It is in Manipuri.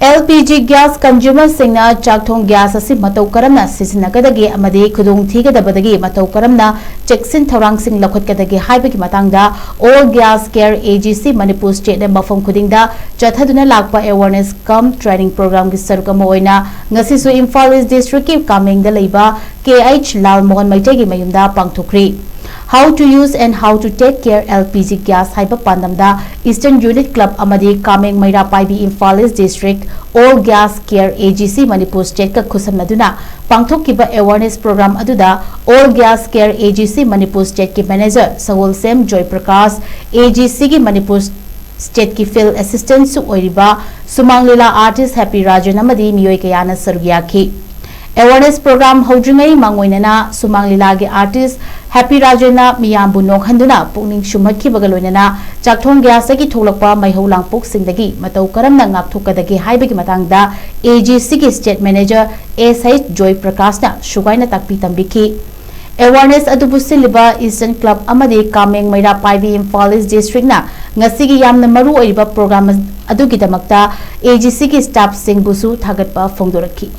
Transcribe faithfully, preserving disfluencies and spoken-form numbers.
LPG gas consumerꯁꯤꯡꯅ ꯆꯥꯛꯊꯣꯡ gas ꯑꯁꯤ ꯃꯇꯧ ꯀꯔꯝꯅ ꯁꯤꯖꯤꯟꯅꯒꯗꯒꯦ ꯑꯃꯗꯤ ꯈꯨꯗꯣꯡ ꯊꯤꯒꯗꯕꯗꯒꯤ ꯃꯇꯧ ꯀꯔꯝꯅ ꯆꯦꯛꯁꯤꯟ ꯊꯧꯔꯥꯡꯁꯤꯡ ꯂꯧꯈꯠꯀꯗꯒꯦ ꯍꯥꯏꯕꯒꯤ ꯃꯇꯥꯡꯗ All Gas Care AGC Manipur Stateꯅ ꯃꯐꯝ ꯈꯨꯗꯤꯡꯗ ꯆꯠꯊꯗꯨꯅ ꯂꯥꯛꯄ awareness cum training programꯒꯤ ꯁꯔꯨꯛ ꯑꯃ ꯑꯣꯏꯅ ꯉꯁꯤꯁꯨ ꯏꯝꯐꯥꯜ East Districtꯀꯤ ꯀꯥꯃꯦꯡꯗ ꯂꯩꯕ KH ꯂꯥꯜ ꯃꯣꯍꯟ ꯃꯩꯇꯩꯒꯤ ꯃꯌꯨꯝꯗ ꯄꯥꯡꯊꯣꯛꯈ꯭ꯔꯤ꯫ How to use and how to take care LPG gas ꯍꯥꯏꯕ ꯄꯥꯟꯗꯝꯗ Eastern Unit Club ꯑꯃꯗꯤ ꯀꯥꯃꯦꯡ ꯃꯩꯔꯥ ꯄꯥꯏꯕꯤ Imphal East District All Gas Care AGC Manipur Stateꯀ ꯈꯨꯠꯁꯝꯅꯗꯨꯅ ꯄꯥꯡꯊꯣꯛꯈꯤꯕ awareness program ꯑꯗꯨꯗ All Gas Care AGC Manipur Stateꯀꯤ manager ꯁꯒꯣꯜꯁꯦꯝ ꯖꯣꯏ ꯄ꯭ꯔꯀꯥꯁ, AGCꯒꯤ Manipur Stateꯀꯤ field assistantꯁꯨ ꯑꯣꯏꯔꯤꯕ ꯁꯨꯃꯥꯡ ꯂꯤꯂꯥ artist Happy Rajan ꯑꯃꯗꯤ ꯃꯤꯑꯣꯏ ꯀꯌꯥꯅ ꯁꯔꯨꯛ ꯌꯥꯈꯤ꯫ Awareness program ꯍꯧꯗ꯭ꯔꯤꯉꯩ ꯃꯥꯡꯑꯣꯏꯅꯅ ꯁꯨꯃꯥꯡ ꯂꯤꯂꯥꯒꯤ artist Happy Rajanꯅ ꯃꯤꯌꯥꯝꯕꯨ ꯅꯣꯛꯍꯟꯗꯨꯅ ꯄꯨꯛꯅꯤꯡ ꯁꯨꯝꯍꯠꯈꯤꯕꯒ ꯂꯣꯏꯅꯅ ꯆꯥꯛꯊꯣꯡ gasꯇꯒꯤ ꯊꯣꯛꯂꯛꯄ ꯃꯩꯍꯧ ꯂꯥꯡꯄꯣꯛꯁꯤꯡꯗꯒꯤ ꯃꯇꯧ ꯀꯔꯝꯅ ꯉꯥꯛꯊꯣꯛꯀꯗꯒꯦ ꯍꯥꯏꯕꯒꯤ ꯃꯇꯥꯡꯗ AGCꯒꯤ state manager S H ꯖꯣꯏ ꯄ꯭ꯔꯀꯥꯁꯅ ꯁꯨꯒꯥꯏꯅ ꯇꯥꯛꯄꯤ ꯇꯝꯕꯤꯈꯤ꯫ Awareness ꯑꯗꯨꯕꯨ ꯁꯤꯜꯂꯤꯕ Eastern Club ꯑꯃꯗꯤ ꯀꯥꯃꯦꯡ ꯃꯩꯔꯥ ꯄꯥꯏꯕꯤ ꯏꯝꯐꯥꯜ East Districtꯅ ꯉꯁꯤꯒꯤ ꯌꯥꯝꯅ ꯃꯔꯨ ꯑꯣꯏꯔꯤꯕ program ꯑꯗꯨꯒꯤꯗꯃꯛꯇ AGCꯒꯤ staffꯁꯤꯡꯕꯨꯁꯨ ꯊꯥꯒꯠꯄ ꯐꯣꯡꯗꯣꯔꯛꯈꯤ꯫